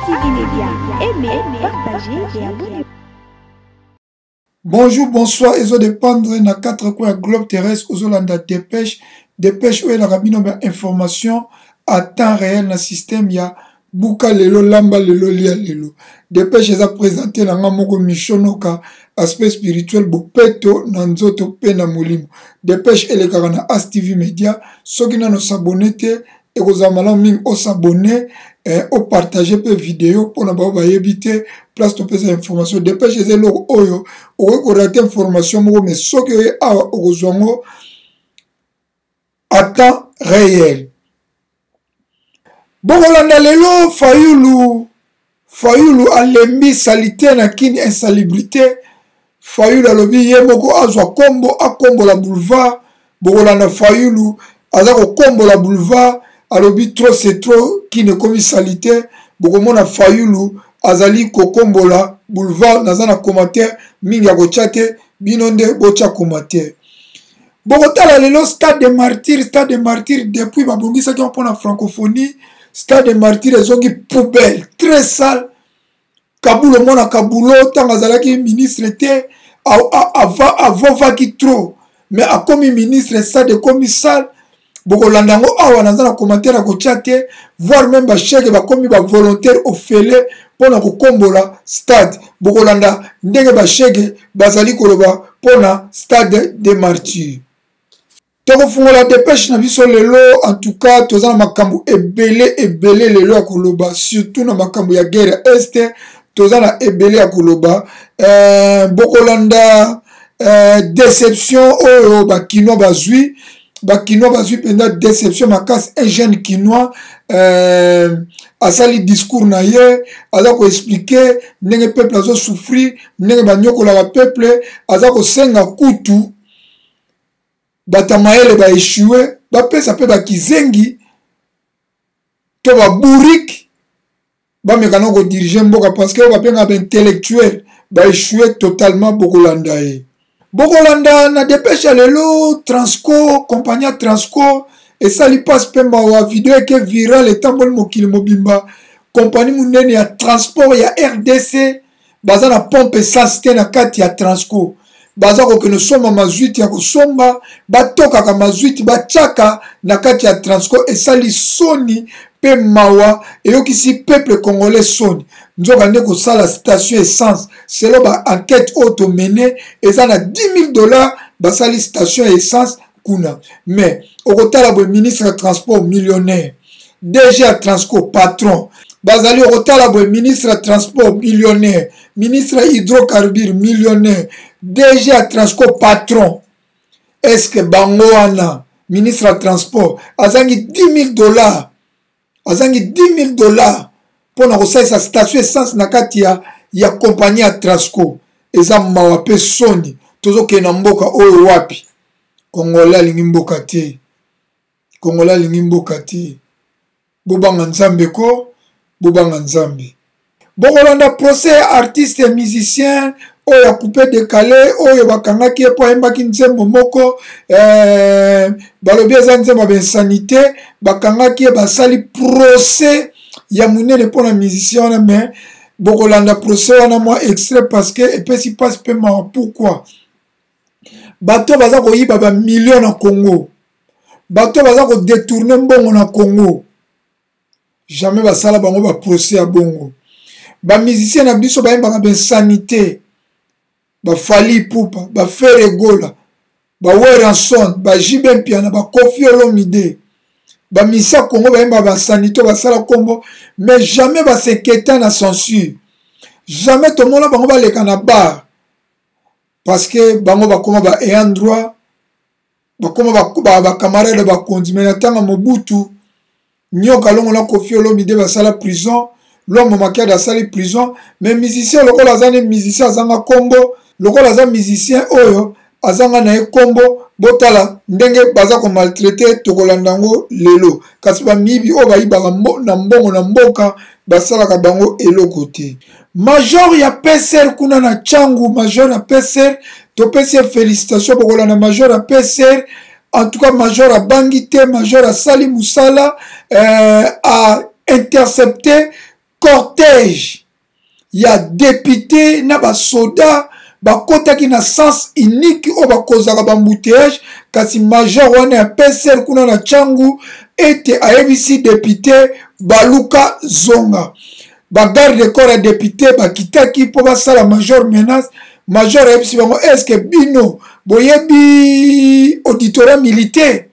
ASTV Media. Aimez, partagez et abonnez-vous. Bonjour, bonsoir, ezo dépendre na quatre coins ya globe terrestre ozolanda dépêche, dépêche oyo elaka bino ba information à temps réel na système ya buka lelo lamba lelo lia lelo. Dépêche eza présente na nga moko Michonoka, aspect spirituel bopeto na nzoto pe na molimo. Dépêche elekaka na ASTV Media, soki nano s'abonner te ekozala malamu mingi osabone eh, opartage mpe video mpona bango bayebi te place topesa information depeshe eza eloko oyo okoki korate information moko mais soki oye awa okozwa yango à temps réel bokolanda lelo fayulu Fayulu alembi salite na kin insalubrite Fayulu alobi ye moko azwa kombo akombola boulevard bokolanda Fayulu aza kokombola boulevard alobi trop c'est trop kin ekomi salite bokomona Fayulu azali kokombola boulevard naza na commentaire mingi ya kotya te bino nde botya commentaire bokotala lelo stade de martyr stade de martyr depuis babongisaki yango mpona francophonie stade de martyr ezongi poubelle très sale kabulo mwana kabulo ntango azalaki ministre te avovaki trop mais akomi ministre stade ekomi sale bokolanda yango awa naza na commentaire ya kotya te voire meme basheke bakomi bavolontaire ofele mpo na kokombola stade bokolanda ndenge bashege bazali koloba mpo na stade de martyr tokofungola depeshe na biso lelo en tout cas toza na makambo ebele ebele lelo ya koloba surtout na makambo ya guerre ya este toza na ebele ya koloba eh, bokolanda eh, deception oyo bakinois bazwi bakinois bazwi mpenza deception makasi un jeune kinois eh, asali discours na ye aza koexplike ndenge peuple azosouffrir ndenge banyokolaka peuple aza kosenga kutu bato ya mayele baechoue bapesa mpe bakizengi to babourike bameka na kodirige mboka parce que oyo babengaka baintellectuel baechoue totalement bokolanda ye bokolanda na depeshe ya lelo transco compagnie ya transco esali mpasi mpe mawa video eke viral etamboli mokili mobimba kompani monene ya transport ya rdc baza na pompe essence te na kati ya transco baza kokende somba mazwiti ya kosomba batokaka mazwiti batiaka na kati ya transco esali soni mpe mawa eyokisi peuple congolais soni nzoka nde kosala station essence selo ba enquête oyo tomene eza na 10 000 dollars basali station ya essence kuna mais okotala boye ministre ya transport millionnaire dg ya transco patron bazali okotala boye ministre ya transport millionnaire ministre ya hydrocarbure millionnaire dg ya transco patron estce bango wana ministre ya transport azangi 10 000 dollars azangi 10 000 dollars mpo na kosalisa station essence na kati ya, ya kompagnie ya trasco eza mawa mpe soni tozokende na mboka oyo wapi kongole alingi mboka te kongole alingi mboka te bobanga nzambe ko bobanga nzambe bokolanda procès ya artiste ya musicien oyo ya coupe decale oyo bakangaki ye mpo ayembaki nzembo moko eh, balobi eza nzembo ya bainsanité bakangaki ye basali procès ya monene mpo na musicien wana mais bokolanda procès wana mwa extrait parce que epesi mpasi mpe mawa pourquoi bato baza koyiba bamilio na congo bato baza kodetourne mbongo na congo jamais basala bango ba procès ya bongo ba musicien na biso bayembaka bainsanité bafali ipupa bafere gola baweranson bajibe mpiana bakofi olomide bamisia congo bayembaka bainsanité basala nkombo mais jamais baseketa na censure jamais tomona bango baleka na bar parce que bango bakoma ba ayant droit bakoma bacamarade bakonzi me na ntango ya mobutu nyoka longo na kofi olomide basala prison lwambo makiadi asali prison mais musicien lokola aza ne musicien azanga nkombo lokola aza musicien oyo azanga na ye nkombo botala ndenge baza komaltraite tokolanda yango lelo kasi bamiyibi oyo bayibaka na mbongo na mboka basalaka bango eloko te major ya pcr kuna na changu major ya pcr topesi ye félicitation bokolanda major ya pcr en tout cas major abangi te major asali mosala euh, a intercepte Cortège ya depute na basoda bakotaki na sens unique oyo bakozaka bambouteillage, kasi major wana ya psr kuna na Tshangu ete ayebisi depute baluka zonga. Bagarde corps ya depute bakitaki mpo basala major menace. Major ayebisi bango, eske bino boyebi auditorat militaire?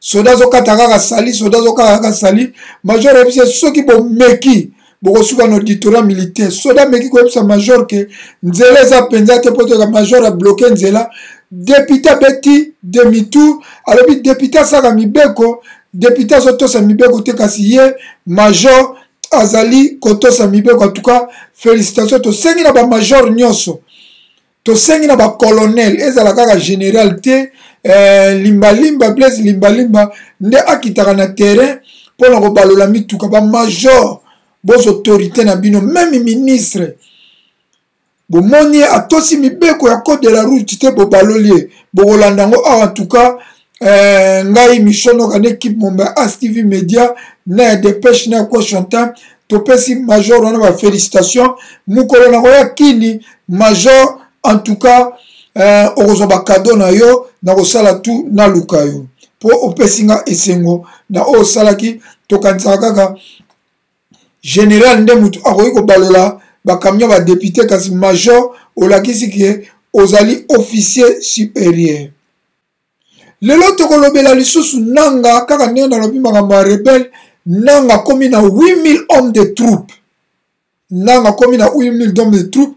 Soda azokata kaka sali, soda azokata kaka sali. Major ayebisi ye, soki bomeki bokosuka na auditorat militaire. Soda ameki koyebisa major ke nzela eza mpenza te mpo toyeka. Major abloke nzela, depute abeti demi tour, alobi depute asalaka mibeko, depute azotosa mibeko te, kasi ye major azali kotosa mibeko. En tout cas, félicitation. Tosengi na bamajor nyonso, tosengi na bacolonel, ezala kaka général te, limbalimba Blaise limbalimba nde akitaka na terrain mpo na kobalola mituka. Bamajor, bozwa autorité na bino. Meme ministre bomoni ye atosi mibeko ya code de la route te, bobaloli ye, bokolanda yango awa. En tout cas, ngai Mishonoka na équipe momba ya Astv Media na ya Dépêche na ya Question Time, topesi major wana bafélicitation. Mokolo na koya kini, major, en tout cas, okozwa bakado na yo, nakosala tu naluka yo mpo opesi nga esengo na oyo osalaki. Tokanisaka kaka général nde motu akoki kobalola bakamion badepute, kasi major olakisi ke ozali officier supérieur. Lelo tokolobela lisusu Nanga, kaka ndenge nalobi makambo ya rebele. Nanga akomi na 8000 hommes de troupe. Nanga akomi na 8000 hommes de troupe.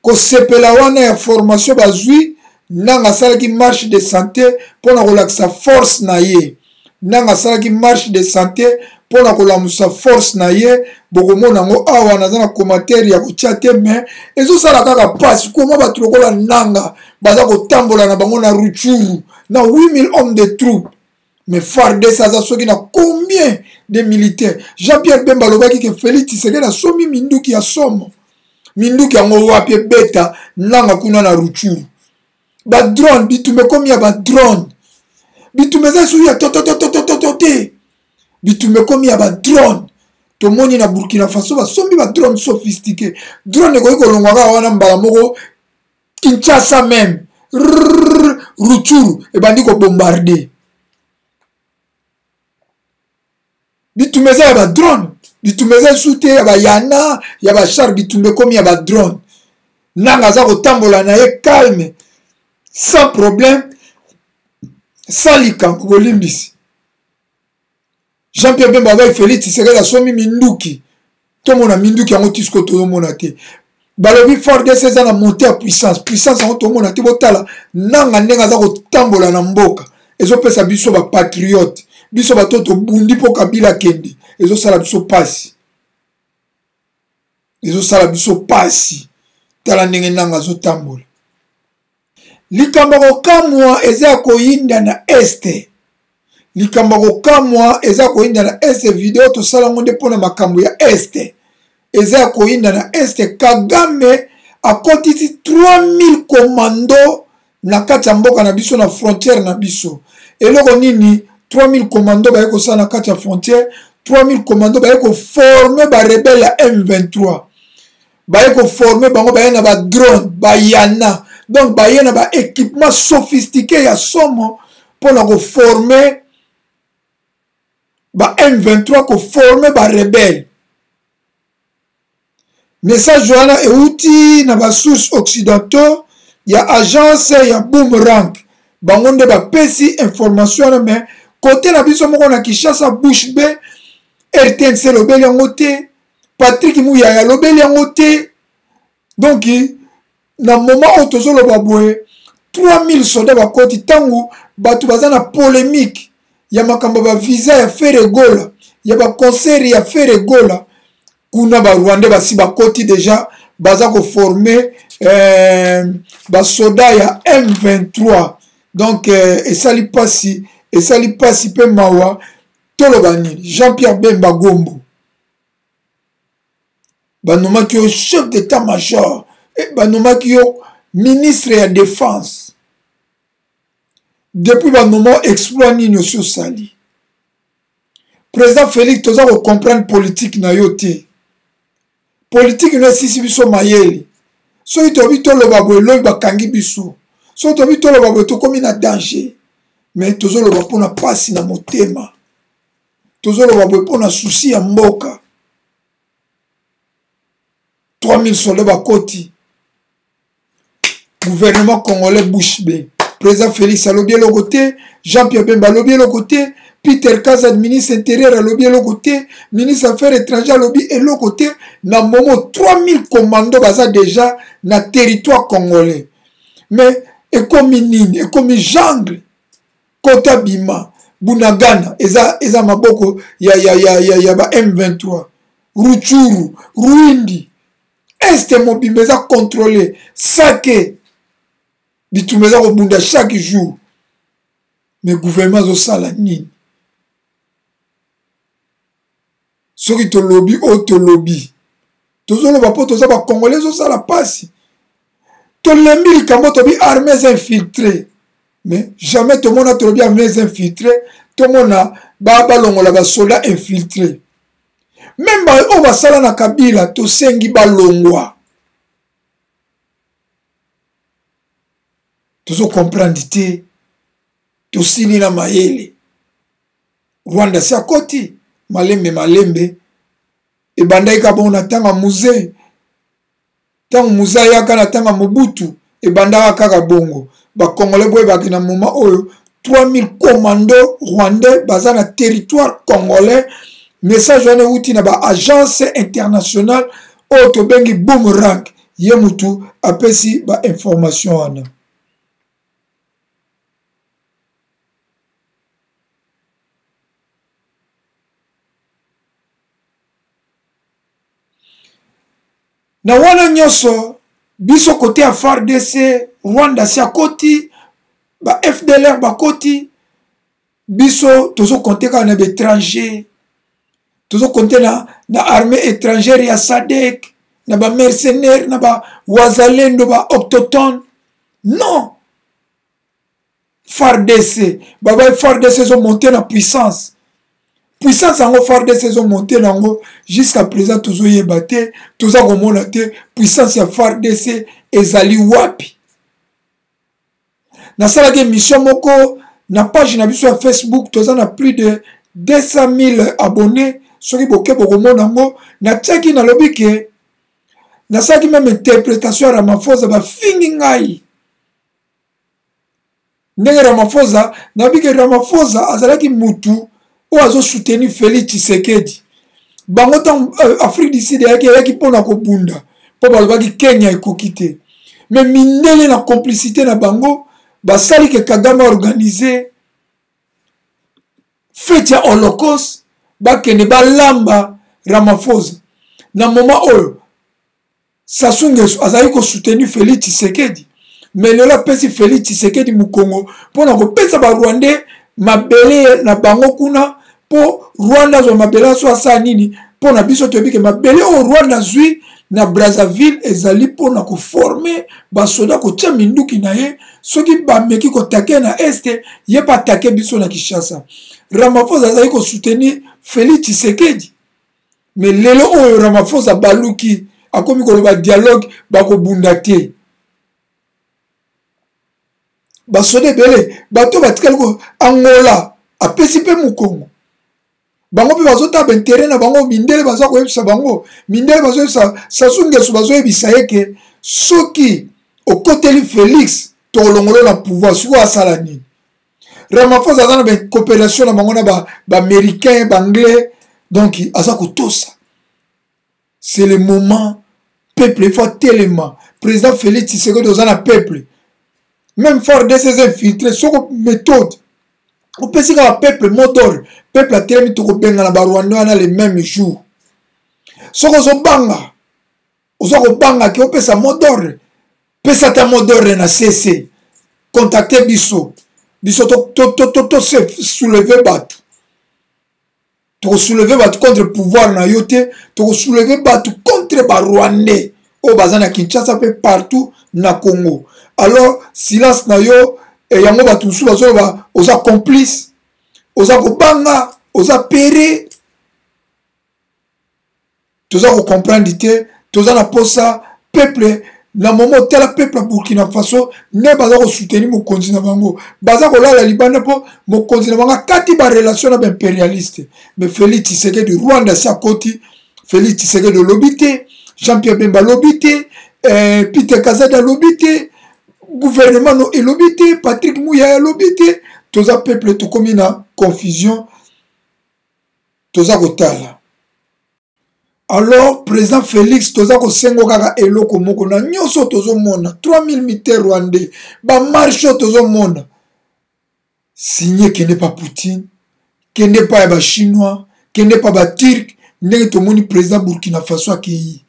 Kosepela wana ya formation bazwi, Nanga asalaki marche de santé mpona kolakisa force na ye. Nanga asalaki marche de santé mpona kolamusa force na ye. Bokomona yango awa, naza na commentaire ya kotia te, mais ezosala kaka mpasi koma bato lokola Nanga baza kotambola na bango na Ruchuru na 8000 hommes de troupe, mais FARDC aza soki na combien de militaires? Jean-Pierre Bemba alobaki ke Félix Tshisekedi asombi minduki ya somo. Minduki yango wapi ebeta Nanga kuna na Ruchuru? Badrone, bitumba ekomi ya badrone. Bitumba eza lisusu ya totototototo te, bitumba ekomi ya badrone. Tomoni na Burkina Faso basombi badrone sophistiqué. Drone ekoki kolongwa kaka wana mbala moko Kinshasa, meme Ruchuru ebandi kobombarde. Bitumba eza ya badrone, bitumba eza lisusu te ya bayana ya bachar, bitumba ekomi ya badrone. Nanga aza kotambola na ye calme, sans problème, sans likambo. Bolimbisi, Jean-Pierre Bemba abai Félix Tshisekedi asombi minduki, tomona minduki yango tisiko tozomona te. Balobi FARDC eza na montée ya puissance, puissance yango tomona te. Botala Nanga ndenge aza kotambola na mboka, ezopesa biso bapatriote, biso bato tobundi mpo Kabila akende, ezosala biso pasi, ezosala biso pasi. Tala ndenge Nanga azotambola. Likambo ya kokamwa eza ya koyinda na este. Likambo ya kokamwa eza ya koyinda na este. Video tosala yango nde mpona makambo ya este. Eza ya koyinda na este. Kagame akotisi 3000 komando na kati ya mboka na biso, na frontière na biso. Eloko nini 3000 komando baye kosala na kati ya frontière? 3000 komando baye koforme barebele ya M23, baye koforme bango, baye na badrone bayana, donc baye na baéquipement sophistiqué ya somo mpona koforme ba M23, koforme barebele. Message wana euti na basource occidentaux ya agence ya Boomerang, bango nde bapesi information wana. Mais kote na biso moko na Kinshasa, bouche be, RTNC elobeli yango te, Patrick Muyaya alobeli yango te. Donc na moment oyo tozoloba boye, 3000 soldats bakoti. Ntango bato baza na polémique ya makambo ya bavisa ya Ferre Gola, ya baconcert ya Ferre Gola, kuna barwandais basi bakoti deja, baza koforme basoda ya M23. Donc esali mpasi, esali mpasi mpe mawa. Toloba nini? Jean-Pierre Bemba Gombo, banomaki yo chef d'état major, banomaki yo ministre ya défense. Depuis banoma, exploit nini osi osali? Président Félix, toza kocomprendre politique na yo te. Politiki no esisi biso mayele. Soki tobi toloba boye lobi bakangi biso. Soki tobi toloba boye tokomi na danger. Mais tozoloba mpo na pasi na motema. Tozoloba boye mpo na souci ya mboka. 3000 soldats bakoti. Gouvernement congolais bouche bee. Président Félix alobi eloko te, Jean-Pierre Bemba alobi eloko te, Peter Kazad ministre intérieur alobi eloko te, ministre affaires étrangères alobi eloko te. Na momo 3000 commandos baza déjà na territoire congolais. Mais ekomi nini? Ekomi jungle. Kota bima Bunagana eza eza maboko ya ya ya ya, ya ba M23. Rutshuru, Ruindi, Est mobimba eza contrôlé. Sake bitumba eza kobunda chaque jour. Mais gouvernement azosala nini? Soki tolobi oyo tolobi, tozoloba mpo toza ba Congolais, ezosala mpasi. Tolembi likambo tobi armée eza infiltrée. Mais jamais tomona tolobi armée eza infiltrée, tomona ba balongola ba soldats infiltrés. Meme ba oyo basala na Kabila tosengi balongwa. Tozo comprendre te, tosili na mayele. Rwanda si akoti malembe malembe, ebandaki kaka bongo na ntango ya Mzee. Ntango Mzee ayaka na ntango ya Mobutu, ebandaka kaka bongo. Ba Congolais boyebaki na moment oyo 3000 commando rwandais baza na territoire congolais. Message wana euti na ba agence internationale oyo tobengi Boomerang, ye mutu apesi ba information wana. Na wana nyonso biso kote ya FARDC, Rwanda si akoti, ba FDLR bakoti, biso tozo compter kaka na ba étrangers, tozo compter na, na armée étrangère ya SADC, na ba mercenaires, na ba wazalendo, ba autochtones. Non, FARDC, baba FARDC ezo monter na puissance. Puissance yango FARDC ezo monter nango jusqu'à présent tozoyeba te, toza komona te puissance ya FARDC ezali wapi. Nasalaki émission moko na page na biso ya Facebook, toza na plus de 200 000 abonnés. Soki boke bokomona yango, natiaki nalobi ke nasalaki meme interprétation ya Ramaphosa, bafingi ngai ndenge Ramaphosa nayebi ke Ramaphosa azalaki mutu oyo azo soutenir Felix Tshisekedi. Bango ntango Afrique du Sud eyaki, eyaki mpona kobunda mpo balobaki Kenya ekoki te, mais mindele na complicité na bango basali ke Kagame organise fete ya Holocauste, bakende balamba Ramaphosa. Na moment oyo Sassou Nguesso azali ko soutenir Felix Tshisekedi, mais lelo apesi Felix Tshisekedi mokongo mpona kopesa ba Rwandais mabele na bango kuna, mpo Rwanda azwa mabele aso asala nini? Mpona biso toyebi ke mabele oyo Rwanda azwi na Brazzaville ezali mpona koforme basoda, kotia minduki na ye soki bameki kotake na este, ye mpe atake biso na Kinshasa. Ramaphosa azali kosoutenir Felix Tshisekedi, mais lelo oyo Ramaphosa baluki akomi koloba dialogue, bakobunda te. Basoda ebele bato batikali ko Angola apesi mpe mokongo, bango mpe bazotala baintere na bango. Mindele baza koyebisa bango, mindele bazoyebisa Sassou Nguesso, bazoyebisa ye ke soki okoteli Félix tokolongola na pouvoir. Sikoyo asala nini? Ramaphosa aza na bacoopération na bango na baaméricain, baanglais, donc aza kotosa. C'est le moment peuple il faut atelema. Président Félix Tshisekedi oza na peuple, même FARDC eza infiltré, soko méthode opesi kaka peuple mot d'ordre, peuple atelemi, tokobengana ba Rwandais wana le même jour. Soki ozobanga, oza kobanga ke opesa mot d'ordre, pesa ata mot d'ordre na CC, contacte biso, biso to se soulever bato, tokosouleve bato contre pouvoir na yo te, tokosouleve bato contre ba Rwandais oyo baza na Kinshasa mpe partout na Congo. Alors silence na yo yango bato mosusu bazoloba oza complice, oza kobanga, oza pere. Toza kocomprendre te. Toza na posa peuple na momo otala peuple ya Burkina Faso nde baza kosoutenir mokonzi na bango, baza kolala libanda mpo mokonzi na bango akati barelation na baimperialiste. Mais Félix Tshisekedi, Rwanda si akoti, Félix Tshisekedi olobi te, Jean-Pierre Bemba alobi te, Peter Kazadi alobi te, gouvernement no elobi te, Patrick Muyaya alobi te. Toza peuple, tokomi na confusion, toza kotala. Alors président Félix, toza kosengo kaka eloko moko na nyonso tozomona 3000 militaires rwandais, ba marche oyo tozomona, signe kende pa Poutine, kende pa ya ba chinois, kende pa ba turc, ndenge tomoni président Burkina Faso akei.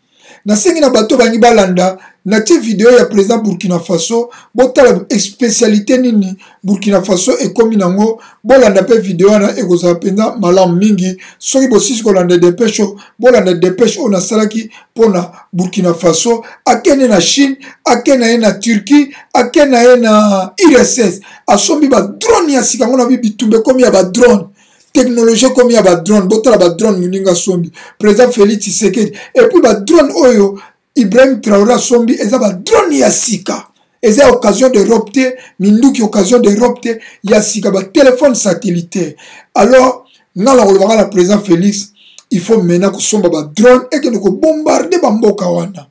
Nasengi na bato bangi balanda, natie video ya président Burkina Faso, botala spécialité nini Burkina Faso ekomi nango, bolanda pe video wana, ekozala mpenza malamu mingi. Soki bosisi kolanda dépêche oyo, bolanda dépêche oyo nasalaki mpona Burkina Faso, akende na Chine, akende na ye na Turquie, akende na ye na URSS, asombi ba drone ya sika, ngo na bitumba ekomi ya ba drone, technologie ekomi ya ba drone. Botala ba drone moninga asombi président Félix Tshisekedi, et puis ba drone oyo Ibrahim Traoré asombi eza ba drone ya sika, eza occasion d'Europe te, minduki occasion d'Europe te, ya sika, ba téléphone satellitaire. Alors nga na kolobaka na président Félix, il faut maintenant kosomba ba drone ekende kobombarde ba mboka wana.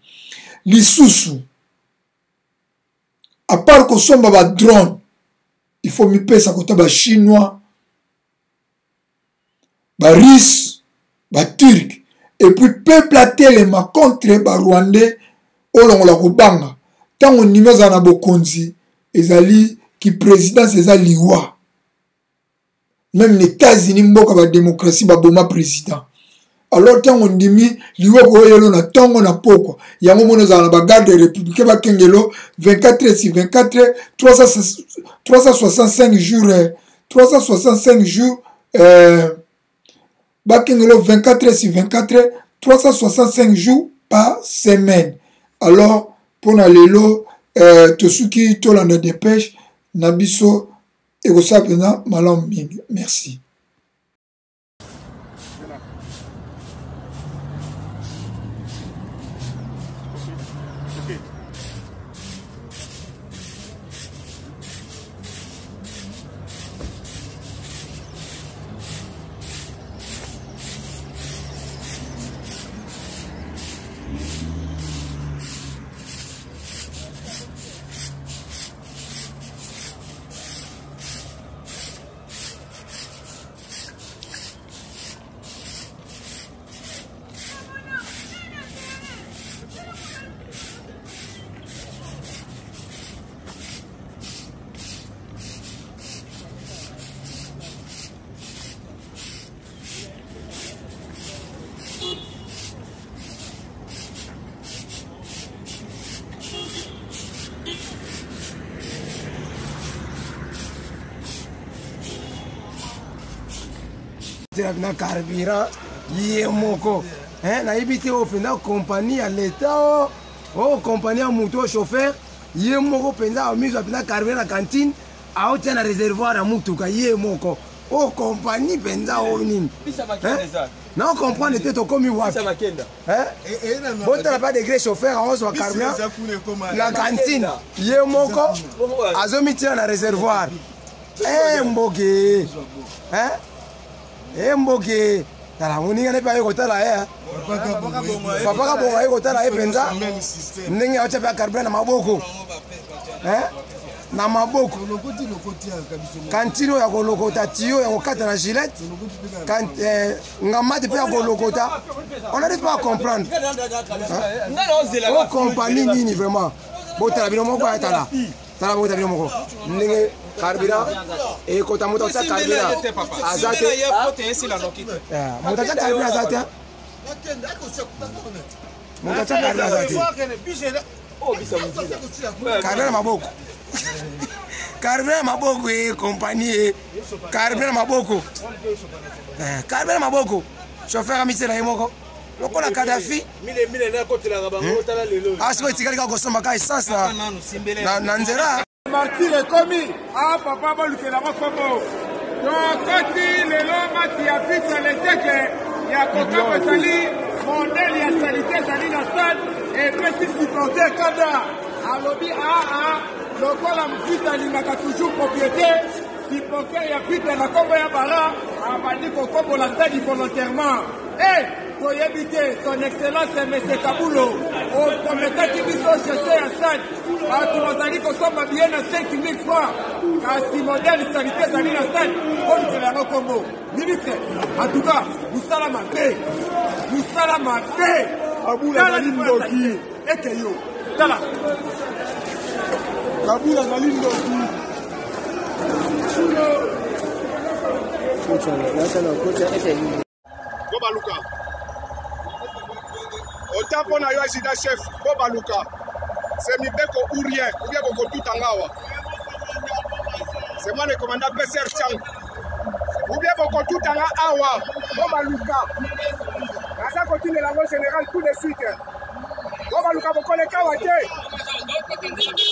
Lisusu à part kosomba ba drone, il faut mipesa kota ba chinois, ba russe, ba turc, et puis peuple atelema contre ba rwandais, olongola kobanga. Ntango ndimi ozala na bokonzi, ezali ki présidence eza liwa. Même les États-Unis, mboka ba démocratie, ba boma président. Alors ntango ndimi liwa koyelo na ntongo na pokwa, yango mona ozala na ba garde républicain bakengelo 24 heures sur 24 heures, 365 jours, 365 jours, bakengelo 24 heures sur 24 heures, 365 jours par semaine. Alors mpona lelo, tosuki tolanda dépêche na biso, ekosala mpenza malamu mingi. Merci. Na carburant ye moko, hein, nayebi te oyo mpenza compagnie ya leta o oyo compagnie ya moto oyo chauffeur ye moko mpenza amizwa mpenza carburant na cantine, aotia na réservoir ya motuka ye moko. Oyo compagnie mpenza oyo nini, na comprendre te tokomi wapi. Botala pa degré chauffeur aozwa carburant na cantine ye moko, azomitia na réservoir. Mboke, mboke, tala moninga ne mpe aye kotala ye, papa Kabongo aye kotala ye mpenza ndenge aotya mpe carburant na maboko, na maboko kantine oyo ya kolokota tiyo ya kokata na gilette, ngamate mpe ya kolokota. On n'arrive pas à comprendre o compagnie nini vraiment. Botala bino moko, ya tala tala, bota bino moko ndenge carburant ekota. Moto atia carburant aza te, moto atia carburant aza te, moto atia carburant aza te. Carburant na maboko, carburant na maboko, e compagnie e carburant na maboko, carburant na maboko. Chauffeur amitiela ye moko lokola Kadafi. Asiko etikali kaka kosomba ka essence na nzela. Martire ekomi a papa, balukela ngo kombo. Tokoti lelo mati ya pizza leteke ya kokako ezali. Modèle ya salite ezali na stade epesi supporter kanda. Alobi aa ah, lokola Mvita alingaka toujours propriété, supporter ya Vita na kombo ya Bara abandi kokombola stade volontairement. Eh, toyebi te son excellence monsieur Kabulo oprometaki biso gestion ya stade, bato bazali kosomba billet na 5000 francs, kasi modèle salite ezali na stade, olukela yango kombo. Ministre, en tout cas, mosala mabe, mosala mabe. Kabula azali ndoki. Eke yo, tala. Kabula azali ndoki. Bobaluka. Ota mpo na yo ajida chef, bobaluka. C'est mibeko ou rien, ou bien bokotuta ngawa. C'est moi le commandant PCR Chang. Ou bien bokotuta nga awa, bobaluka. Naza kotindela yango général tout de suite. Bobaluka bokoleka awa te.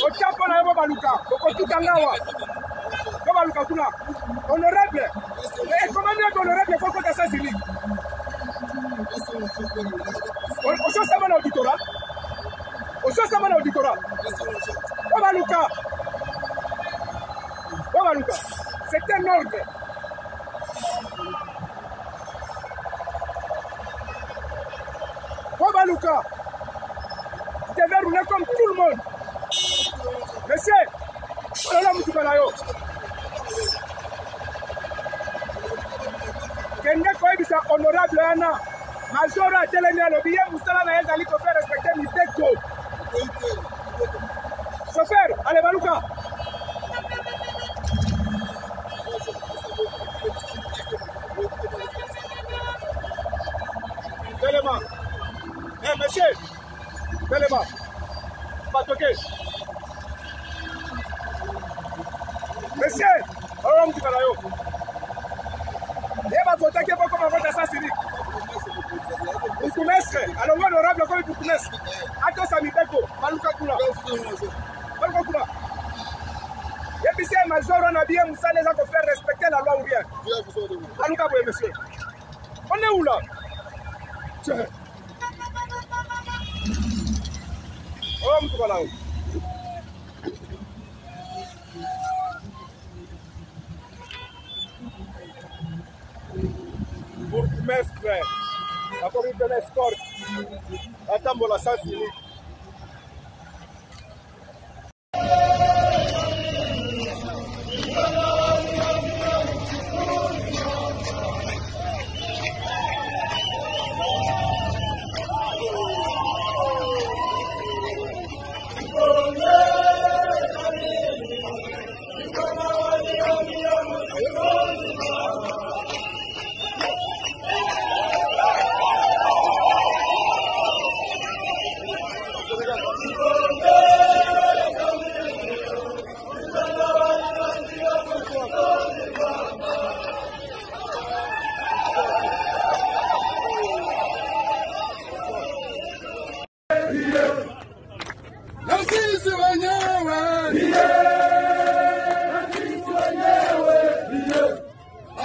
Ota mpo na yo bobaluka, bokotuta ngawa. Bobaluka kuna. Honorable, ekomami ete honorable fokota sasili. Ososama na auditorat? Ososama na auditorat? Bobaluka. Bobaluka. C'est un ordre. Bobaluka. Tu devais rouler comme tout le monde. Monsieur, olola motuka na yo. Kende koyebisa honorable wana major atelemi alobi ye mosala na ye ezali kofaire respecter mibeko. Chauffeur, allez baluka. Telema. Eh hey, monsieur, telema. Batoke. Monsieur, oyo motuka na yo. Ye bavotaki ye bokoma vota sans unique. Bourgmestre, alongo honorable akomi bourgmestre. Atosa mibeko, baluka kuna. Baluka kuna. Yebisa ye major wana biye mosala eza ko faire respecter la loi ou rien. Baluka boye monsieur. On est où là? Tiens. Oyo motuka na yo. Bourgmestre bakomi mpe na escorte batambola sans unique. Na sisi wenyewe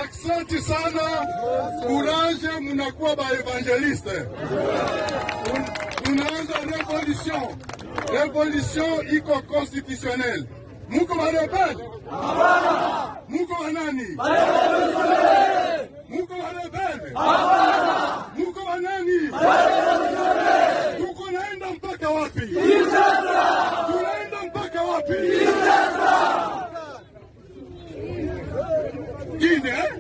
Aksanti sana, courage, munakuwa ba evangeliste. Tunaanza revolution, revolution iko constitutionnelle. Muko ba rebelle? Muko ba nani? Muko ba rebelle? Muko ba nani? Tuko naenda mpaka wapi? Tunaenda mpaka wapi? Kine eh?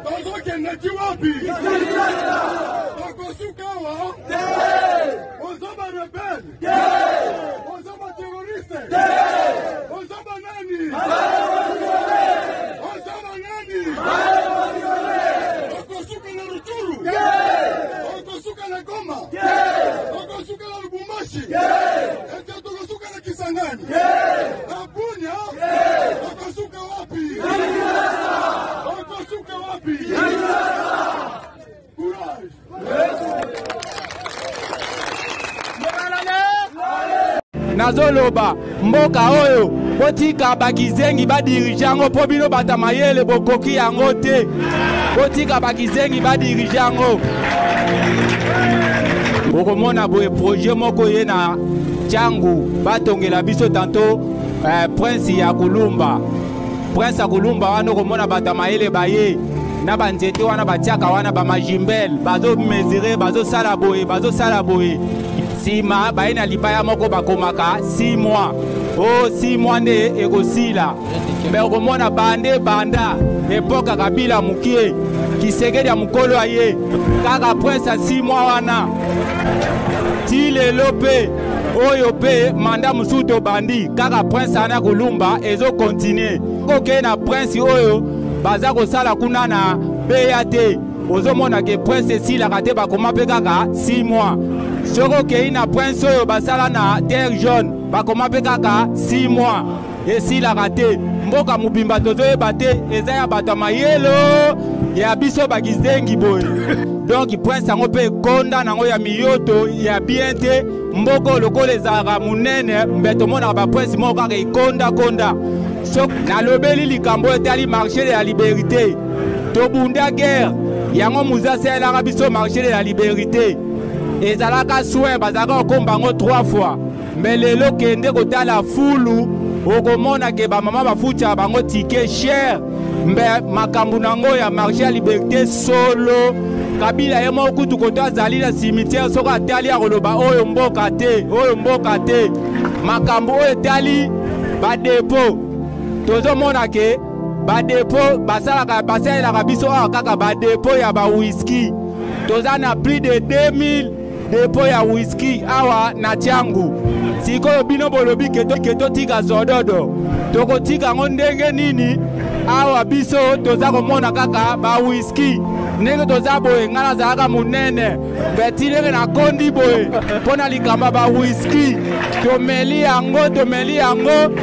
Bazokende ti wapi? Bakosuka awa? Oza ba rebelle? Oza ba terroriste? Oza ba nani? Oza ba nani? Okosuka na Rutshuru? Okosuka na Goma? Okosuka na Lubumbashi? Ete tokosuka na Kisangani? Na Bunia? Okosuka wapi? Okosuka wapi? Courage! Nazoloba mboka oyo botika bakizengi badirige yango mpo bino bata mayele bokoki yango te. Botika bakizengi badirige yango. Okomona boye projet moko ye na Tshangu batongela biso tanto eh, prince ya Kulumba. Prince ya Kulumba wana okomona bato ya mayele baye na banzete wana batiaka wana bamajimbel bazomesure bazosala boye bazosala boye nsima baye na libaya moko bakomaka 6 mois o oh, 6 mois nde ekosila me okomona bande banda epoka kabila mokie kisekedi ya mokolo aye kaka prince ya 6 mois wana ti lelo mpe oyo mpe manda mosusu tobandi kaka prince wana kolumba ezokontinue kokei na prince oyo baza kosala kuna na beya te ozomona ke prince esilaka te bakoma mpe kaka 6 mois soki okei na prince oyo basala na terre jaune bakoma mpe kaka 6 mois esilaka te mboka mobimba tozoyeba te eza ya bato ya mayelo ya biso bakizengi boye donk prince yango mpe ekonda nango ya miyoto ya bien te mboka lokola ezalaka monene mbe tomonaka baprince moko kaka ekondakonda so nalobeli likambo oyo etali marché de la liberté tobunda guerre yango muze asalelaka biso marché de la liberté ezalaka soin bazalaka kokomba yango 3 fois me lelo kende kotala fulu okomona ke bamama bafutaka bango tike cher mbe makambo na yango ya marché ya liberté solo kabila ye moko kutu koto azali na cimetière soko atali akoloba oyo mboka te oyo mboka te makambo oyo etali badepo tozomona ke badepo basalaka basalelaka biso awa kaka badepo ya bawiski toza na plus de 2000 depo ya whisky awa na Tshangu. Sikoyo bino bolobi ke totika zododo, tokotika yango ndenge nini? Awa biso toza komona kaka ba whisky ndenge toza boye, ngai nazalaka monene beti ndenge nakondi boye mpo na likambo ya ba whisky tomeli yango, tomeli yango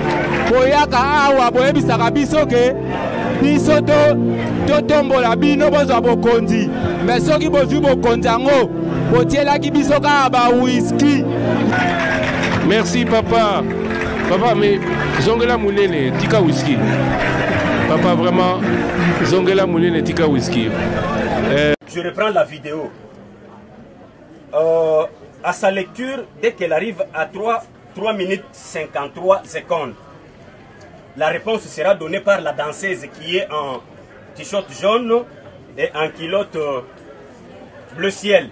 boyaka awa boyebisaka biso ke biso to totombola bino bozwa bokonzi me soki bozwi bokonzi yango botielaki biso kaka ba whisky. Merci papa. Papa mais zongela munene tika whisky. Papa vraiment zongela munene tika whisky. Euh... Je reprends la vidéo. Euh, à sa lecture, dès qu'elle arrive à 3, 3 minutes 53 secondes, la réponse sera donnée par la danseuse qui est en t-shirt jaune et en culotte euh, bleu ciel.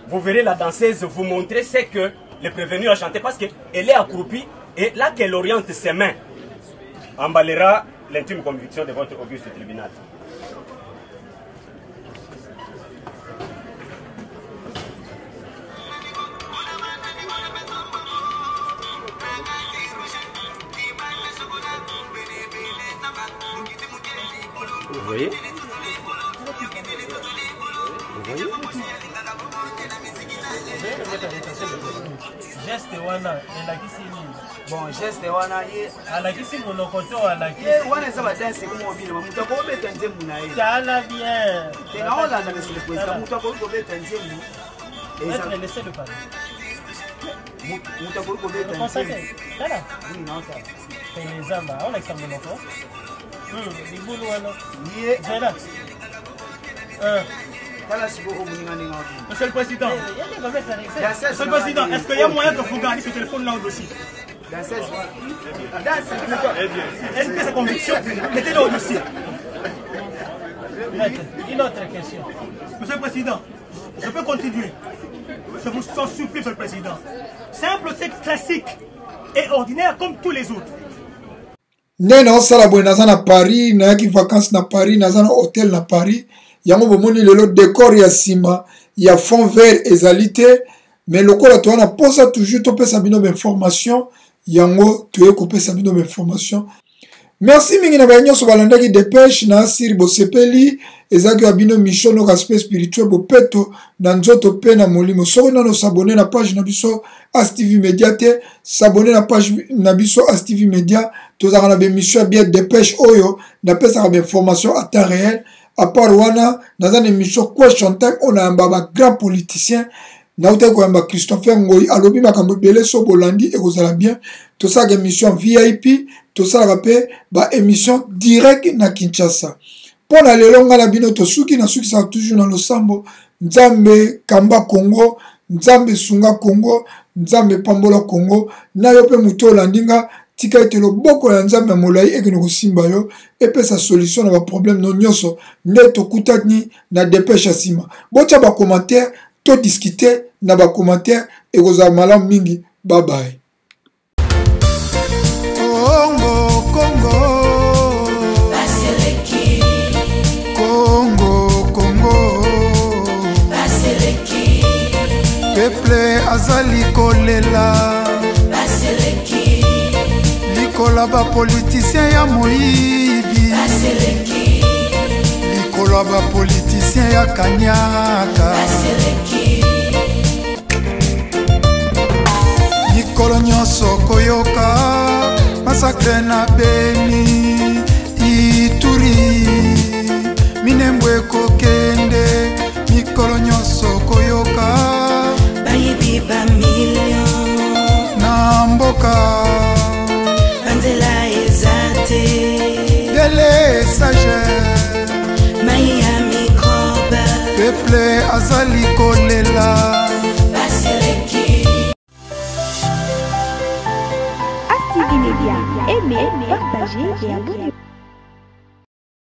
Vous verrez la danseuse vous montrer ce que le prévenu a chanté parce qu'elle est accroupie et là qu'elle oriente ses mains, emballera l'intime conviction de votre auguste tribunal. Vous voyez Vous voyez geste wana elakisi nini bon geste wana ye alakisi monoko to alakisi ye wana eza badanse ekoma obina moto akobeta nzembo na ye tala bien te naolanda monsieur le président moto akoki kobeta nzembo moto akoki kobeta nzembo tala pene zamba aolakisa monoko libulu wana ye zela tala sikoyo omoninga ndenge Monsieur le Président, Monsieur le Président, est-ce qu'il y a moyen que vous gardiez ce téléphone-là au dossier Est-ce que sa conviction, mettez-le au dossier. Une autre question. Monsieur le Président, je peux continuer. Je vous en supplie, Monsieur le Président. C'est un procès classique et ordinaire comme tous les autres. nde naosala boye naza na paris nayaki vacances na paris naza na hotel na paris yango bomoni lelo decor ya nsima ya fond vert ezali te mais lokola toza na mposa toujours topesa bino bainformation yango toye kopesa bino bainformation merci mingi na baye nyonso balandaki depeshe na asiri bosepeli ezalaki ya bino mission no respect spirituel bopeto na nzoto mpe na molimo soki nano sabone na page na biso astv media te sabone na page na biso astv media tozalaka na baémission ya bien depeshe oyo napesaka bainformation à temps réel à part wana naza na émission question time oyo nayamba ba grand politicien nautaki koyamba christopher ngoi alobi makambo ebele so bolandi ekozala bien tosalaka émission vip tosalaka mpe baémission direct na kinshasa Mpo na lelo ngai na bino tosuki, nasukisaka toujours na losambo. Nzambe kamba Congo, Nzambe sunga Congo, Nzambe pambola Congo. Na yo mpe moto olandi nga, tika ete loboko ya Nzambe ya molai ekende kosimba yo, epesa solution na baproblème no nyonso. Nde tokutani na depeshe ya nsima. Botya bacommentaire, to discuter na bacommentaire, ekozala malamu mingi. Bye bye. Congo, Congo. Baseleki. Congo, Congo. Baseleki. Peuple azali kolela. Baseleki. Likola ba politicien ya moyibi. Baseleki. Likola ba politicien ya kanyaka. Baseleki. Mikolo nyonso koyoka masakre na Beni, Ituri, Minembwe ekokende. Mikolo nyonso koyoka bayibi bamilio na mboka, banzela eza te, delesage mai ya mikrobe, peuple azali kolela. ASTV Media, aimez, partagez et abonnez-vous.